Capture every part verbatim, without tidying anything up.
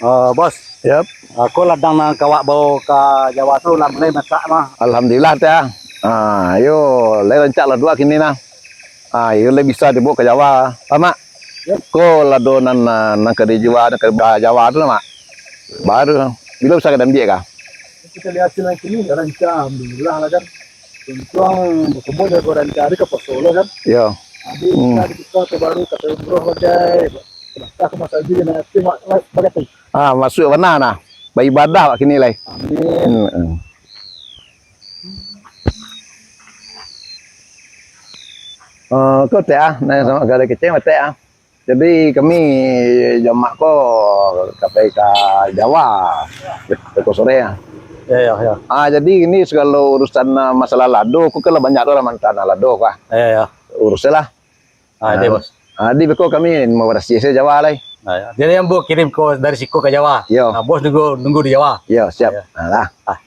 Eh, Bos. Yap. Eh, ko ladang nan ka awak bao ka Jawa tu lah mulai masak mah. Alhamdulillah, teh. Ah, yo, lai rancak lah duo kini nah. Ah, yo lai bisa dibawa ka Jawa. Pak Mak. Yap. Ko lado nan, nan, nan ka dijua, nan ka Jawa tu nah, Mak. Baru, bilo bisa ka diambiak kah? Kita lihat hasil nan kini, rancak, alhamdulillah lah kan. Untuang bakubun jago rancak, hari ka poso lah kan. Yo. Jadi, hmm, kita di kita tu baru kata umroh bagai. Dah ka masa haji, nak yakin, mak, mak, bagati. Ah, masuak bana nah. Baibadah awak kini lai. Amin. Hmm, hmm. Eh, ko teh ah, nan samo gadai kecek mah teh ah. Jadi kami jamak ko ka pai ka Jawa, besok sore ah. Ya, ya, ya. Ah, jadi ini sagalo urusan, ah, masalah lado, ko kan lah banyak tu lah mantan lado ko ah. Ya, ya. Urus lah. Ah, dia, Bos. Ah, di beko kami mau barasiah se Jawa lai. Ah, ya. Jadi yang buat kirim ko dari siko ka Jawa. Yo. Ah, Bos nunggu, nunggu di Jawa. Yo, siap. Ah, ya. Ah, lah. Ah.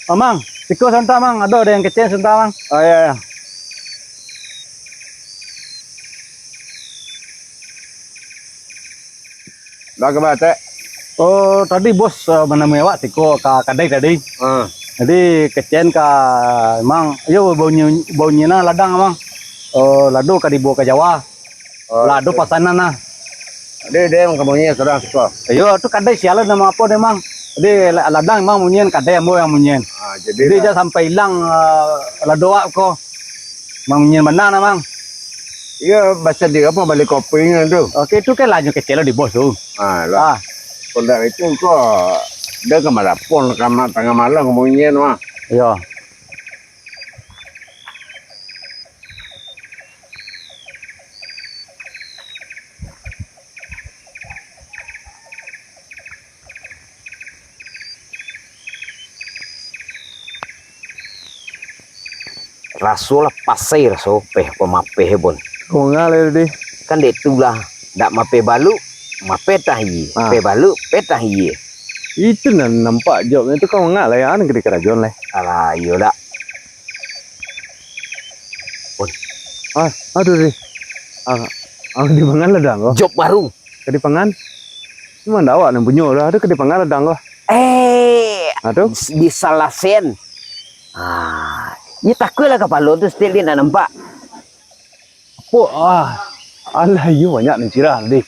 Amang, siko santa, Mang. Ado, ado yang kecek santa, Mang. Oh, iya, iya. Dah ka batek? Oh, tadi bos, eh, manamui awak siko ka kadai tadi. Ah. Jadi, kecek ka, Mang, iyo, baunyi, baunyi nah ladang, Mang. Oh, lado ka dibawa ka Jawa. Oh, lah, ado pasanan nah. Jadi, dia yang kamunyi sudah siko. Iyo, tu kadai sialan nama apo dia, Mang. Jadi, la-, ladang Mang munyian, kadai ambo yang munyian. Ah, jadi, jadi dah. Jan sampai ilang, eh, lado awak ko. Mang munyian bana nah, Mang. Iyo, basa di apo bali kopinyo tu? Oke, tu kan lah nyo kecek lo di bos tu. Ah, lah. Ah. Kalau itu ko, dia ka malapor ka ma-, tangah malam kamunyian mah. Iyo. Raso lah pasai raso peh ko mapeh bon. Ko nga lai tadi. Kan dek tu lah, dak mapeh baluk, mapeh tah iye. Ah. Peh baluk, peh tah iye. Itu nan nampak jawabnyo tu ko nga lai, an gede karajoan lai. Alah, iyo dak. Oi. Ah, aduh, Ri. Ah, ah, di pangan ladang ko. Job baru. Ka di pangan. Cuma ndak awak nan punyo dah, ada ka di pangan ladang ko. Eh, ah, tu? Di salah sen. Ah, ya takuilah kapalo tu, still dia nak nampak. Apo? Ah, alah, iyo banyak nan sirah tadi.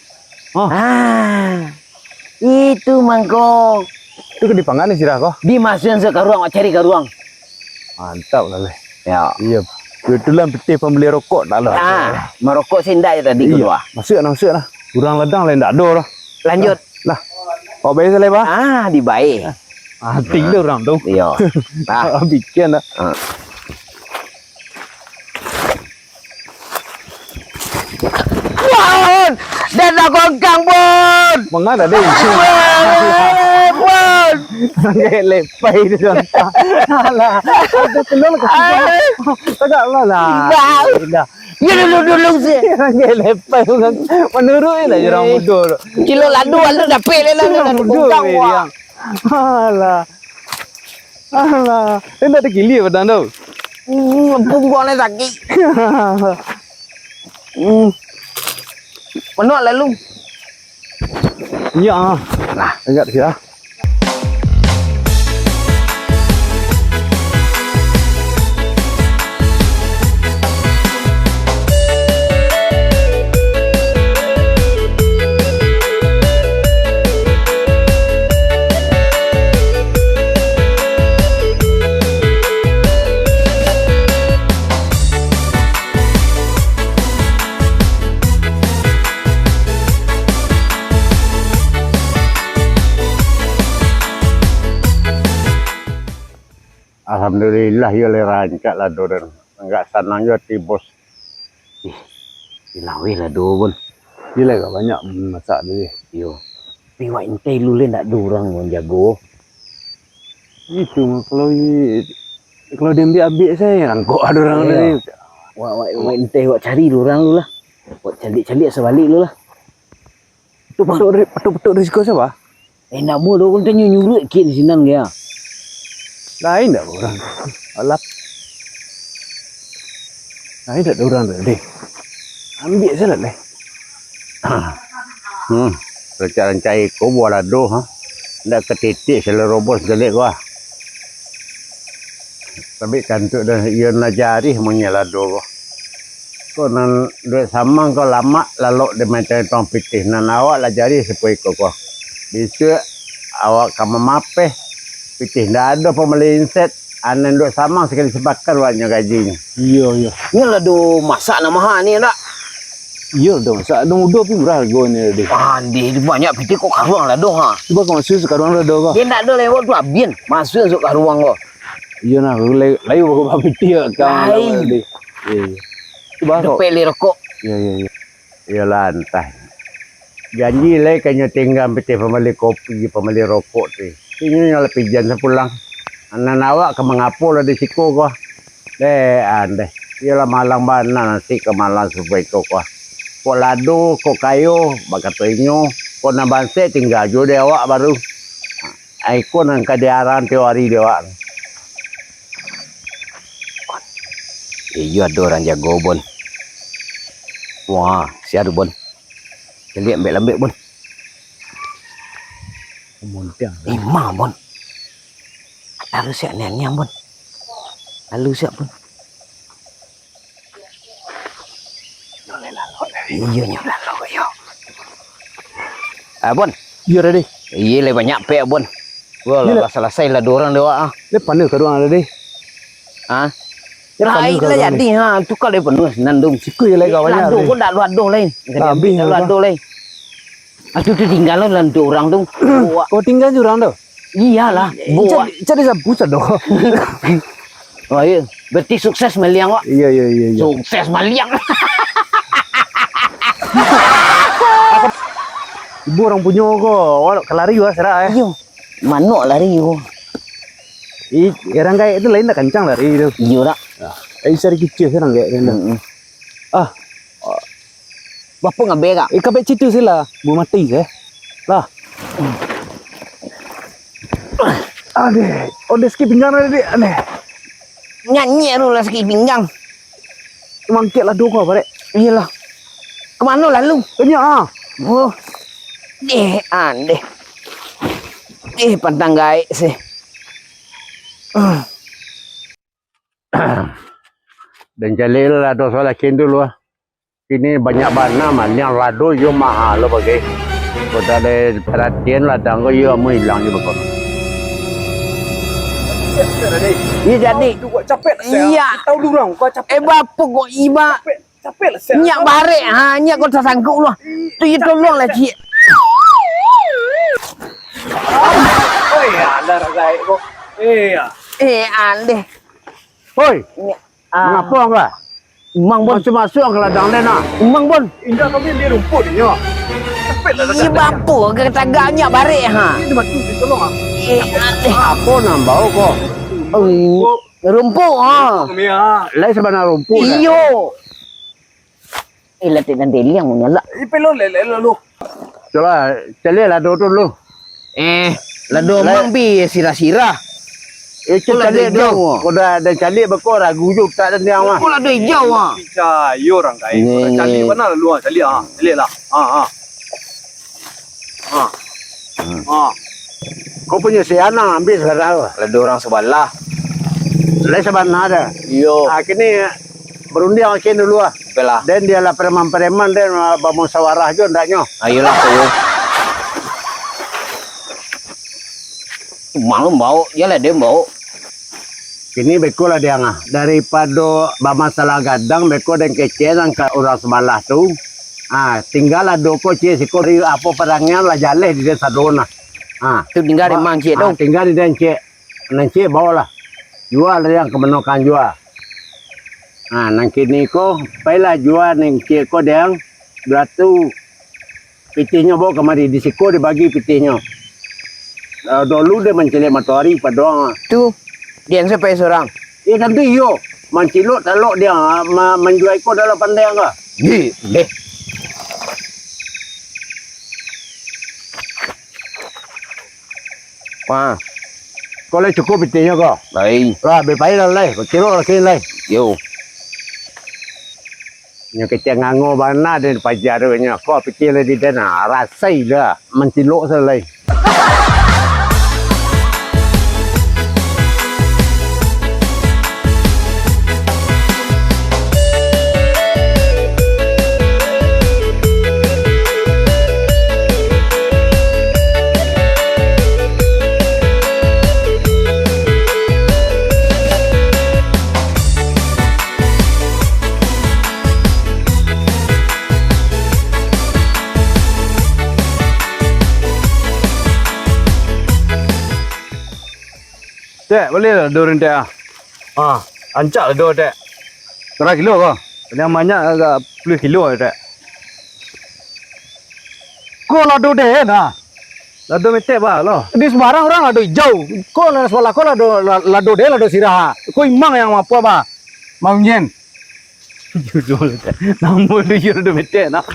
Ah. Ah, itu mangko. Tu ka di pangan ni sirah ko? Dimasuakan se karuang, awak cari karuang. Mantap lah, leh. Ya. Iyo. Kebetulan pitih pambali rokok tak lah. Ah, marokok se indak je tadi. Iyo. Kaluar. Masuak nah, masuak nah. Urang ladang lah indak ado lah. Lanjut. Lah. Awak bae se lai, Bah? Ah, dibae. Ah, tingga urang tu. Iyo. Nah. Bikin lah. Ah. Bon! Den dah gongkang, Bon! Mangan dah, deh. Bon! Bon! Angek lepai tu, Jon. Alah, aku keluar ke sini. Alah. Tagak lah, lah. Bau. Dah. Ya, dulu, dulu, sih. Angek lepai, menurut ni lah, orang muda tu. Kilo ladu, ladu dapik lah, lah, gongkang, wah. Alah. Alah, eh, ndak ado kili padang tu. Hmm, pungguang ni sakik. Hmm. Penuh lalu. Iya, ah. Nah, agak sia. Alhamdulillah, yo lai rancak lado den. Agak sanang jo ati bos. Ih, ilaweh lado, Bun. Iyo lah, banyak masak tu. Iyo. Tapi wak intai lu lai, ndak ado urang manjago. Itu mah, kalau i-, kalau diambiak-ambiak sajo, rangkok ado urang tadi. Wak, wak, wak intai, wak cari dulu urang lu lah. Wak caliak-caliak sabalik lu lah. Tu, Bang. Patok ri-, patok-patok risiko sia? Eh, nak buah doh, kan tanyo nyuruh kit di sinan kaya. Lain dak urang? Alap. Lain dak urang tu, deh. Ambiak salah deh. Hmm. Rancak-rancak iko buah lado, ha. Ndak katitik salero bos jelek ko, ah. Tapi kantuk dah, iyo lah jarih munyi lado ko. Ko nan duduak samang ko lamak lalok di mantang tuang pitih, nan awak lah jarih sapo iko ko. Bisuak awak ka mamapeh, pitih ndak ado pambali inset, anan duduak samang sakali sapakan awaknyo gajinyo. Iyo, iyo. Nyo lado masak nan maha ni, ndak? Iyo, lado masak. Lado mudo tapi murah hargo ni tadi. Pandai, banyak pitih kok karuang lado, ha. Cubo kau masuak sakaruang lado ko. Dia ndak ado lewat tu, abin. Masuak sakaruang ko. Iyo nah, lai, lai baku bapitih ka lai. Iyo, iyo. Cubo kau. Dapek lai rokok. Iyo, iyo, iyo. Iyolah, antah. Janji lai kanyo tingga pitih pambali kopi, pambali rokok ti. Inyo nyo lah pijan sapulang. Nan awak ka mangapo lah di siko ko. Deh, andeh. Iyolah malang bana nasib ka malang sarupo iko ko. Kok lado, kok kayo, bakato inyo, kok nan bansaik tingga juo di awak baru. Ai, iko nan ka diarahan tiok ari dek awak. Eh, iyo ado urang jago, Bon. Wah, sia tu, Bon. Caliak lambek-lambek, Bon. Montiang. Imah, Bon. Lalu siap nian, Bon. Lalu siap, Bon. Iyo, nyo lalu, iyo. Ah, Bon. Iyo, Dadi. Iyo, lai banyak pek, Bon. Wah, iyo, lah, lah salasai lah dua urang dewek, ah. Lai paneh ka dua urang, Dadi. Ah. Lai lah jadi, ha, tu ka lai paneh sinan tu. Siku yo lai kawan. Lado ko ndak lu ado lai. Habis dak lu ado lai. Ado tu tingga lah dua urang tu. Kau tingga surang tu? Iyolah. Cari, cari sapu sado. Oh, iyo. Berarti sukses maliang, wak. Iyo, iyo, iyo, iyo. Sukses maliang. Ibo urang punyo ko, awak ka lari wak, serak, eh. Iyo. Manok lari ko. Ih, urang gaek tu lain dak kancang lari tu. Iyo, dak. Ai, sari kicik urang gaek tu. Mm-mm. Ah. Bapo ngabek, Kak? Eh, kabek citu sila. Mau mati, eh. Lah. Adeh. Oh, dia sakik pinggang tadi, adeh. Nyanyi tu lah sakik pinggang. Mangkek lah dua barek. Iyolah. Kemano lalu? Banyak, ah. Oh. Eh, andeh. Eh, pantang gaek sih. Ah. Dan caliak lah doso lakin tu lu, ah. Kini banyak bana maliang lado, iyo maha lo bagai. Kok dak ado paratian ladang ko, iyo amuah ilang jo bakono. Iyo jadi. Capek lah, Sel. Iyo. Tahu durang, kau capek. Eh, bapo kok iba? Capek, capek lah, Sel. Nyak barek, ha, nyak kau tasangkuk lah. Tu iyo tolong lah, Cik. Oh, iyo, dah ragai kau. Eh, iyo. Eh, andeh. Hoi. Nyak. Ah. Mangapo angkau? Umang, Bon. Masuak-masuak ka ladang den, ah. Umang, Bon. Indak, kami di rumput inyo. Capek lah. Iyo, bapo ka tagaknyo barek, ha. Ini bantu, tolong, ah. Eh, eh. Apo nan bao ko? Oh, rumput, ha. Kami, ah. Lai sabana rumput, ah. Iyo. Eh, latik nan deliang manyalak. Ipelo lele lalu. Cubo, caliak lado tu dulu. Eh, lado lai. Mang bi sirah-sirah. Eh, caliak lado ijau. Kok dah, dah caliak beko ragu jo utak dan diang mah. Kok lado ijau, ah? Picayo urang gaek. Ni. Caliak bana lalu, ah. Caliak lah. Ah, caliak lah. Ah, ah. Ah. Hmm. Ah. Kau punyo si Anang ambiak sakarang. Lado urang sabalah. Lai sabana dah. Iyo. Ah, kini Barundiang akin dulu ah. Oke lah. Den dialah preman-preman, den, ah, bamusawarah jo andaknyo. Ayolah, tu. Maklum bau, iyolah den bau. Kini beko lah diang ah. Daripado bamasalah gadang, beko den kecek nan ka urang sabalah tu. Ah, tingga lah doko ciek siko dari apo parangian lah jaleh di den sado nah. Ah. Tu tingga di mang ciek tu. Ah, tingga di den ciek. Nan ciek baolah. Jua lah diang ka mano ka jua. Ha, nan kini ko, pailah jua nan ciek ko diang, baratu Pitihnyo bawa kamari, di siko dibagi pitihnyo. Ah, dulu dia mancilek matoari paduang. Tu, dia yang sampai seorang. Eh, tantu iyo. Mancilok talok dia, ah, ma-, manjua iko dalam pandai ka. Di, deh. Wah. Ko lai cukuik pitihnyo ko. Lai. Lah, bi pai lah lai. Kiro lah kini lai. Yo. Nyo kecek ngango bana den paja tu nyo. Ko pitih lai di den, ah, rasai lah. Mancilok sa lai. Tek, bali lah lado rintek ah. Ah, rancak lado, Tek. Bara kilo ko? Paliang banyak agak sapuluah kilo, Tek. Ko lado den, ah. Lado metek ba lo. Di sembarang urang lado ijau. Ko lah sebelah ko lado, la-, lado den, lado sirah. Ko imang yang apo ba? Mang Unjen. Judul, Tek. Namo tu iyo lado metek, nak.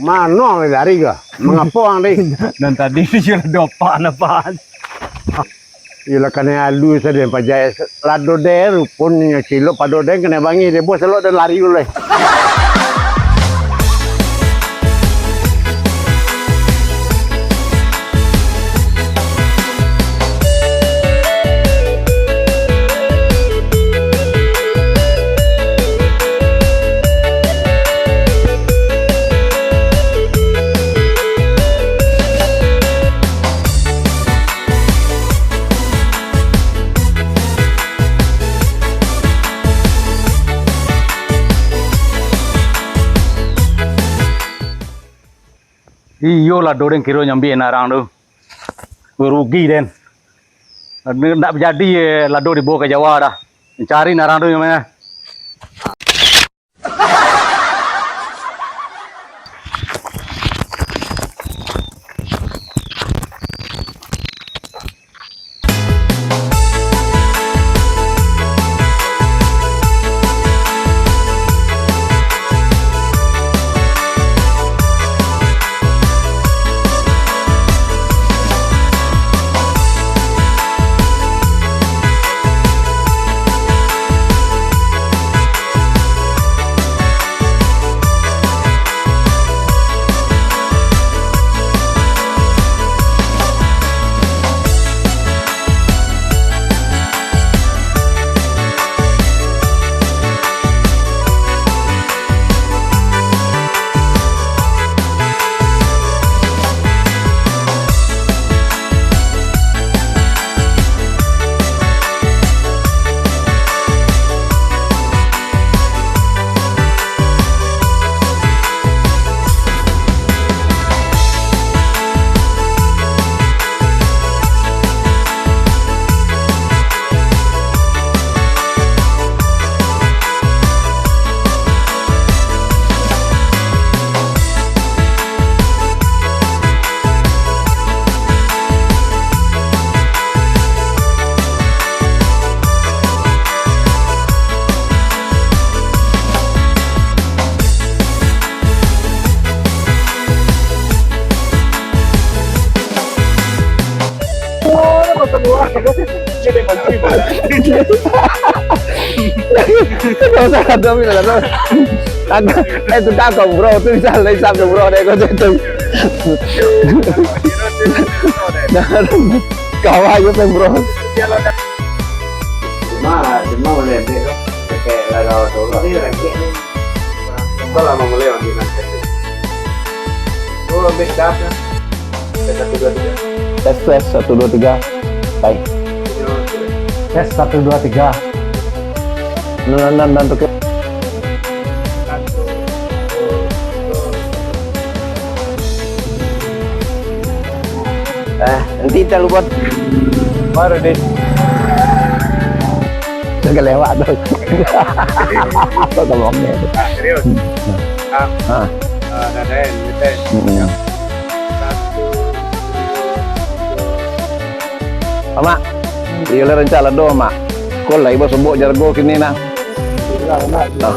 Mano ang lari ko? Mangapo ang tadi? Nan tadi tu iyo lado apaan-apaan. Iyolah, kanai alu sajo paja. Lado den, ruponyo cilok pado den, kanai bangih den, buah salok den lari dulu lai. Iyo lado den kiro nyambiak narang tu. Rugi den. Ndak jadi, eh, lado dibawa ka Jawa dah. Cari narang tu nyo mah. Dosa ado, bila ado. Agak, eh, tu kakak, bro, tu bisa lah isap tu, bro, dek kau tu. Nah, kawan aja, bro. Cuma, cuma boleh ambil tu. Pakai lagau tu. Kau lah mamulai ambil nanti. Kau ambil dah. Tes, tes, satu, dua, tiga. Baik. Tes, satu, dua, tiga. Nan, nan, nan, nan, tu ke? Eh, nanti tak lupa. Baru deh. Galeh awak tu. Apa ngomong ni? Ah, serius. Ah, Ha. Ah, dah, dah, dah, dah. Mm-mm. Satu, dua, tiga. Mak, iyo lah rancak lah doh, Mak. Kau lah ibo sobok jargo kini nah. Bilang, Mak. Ah.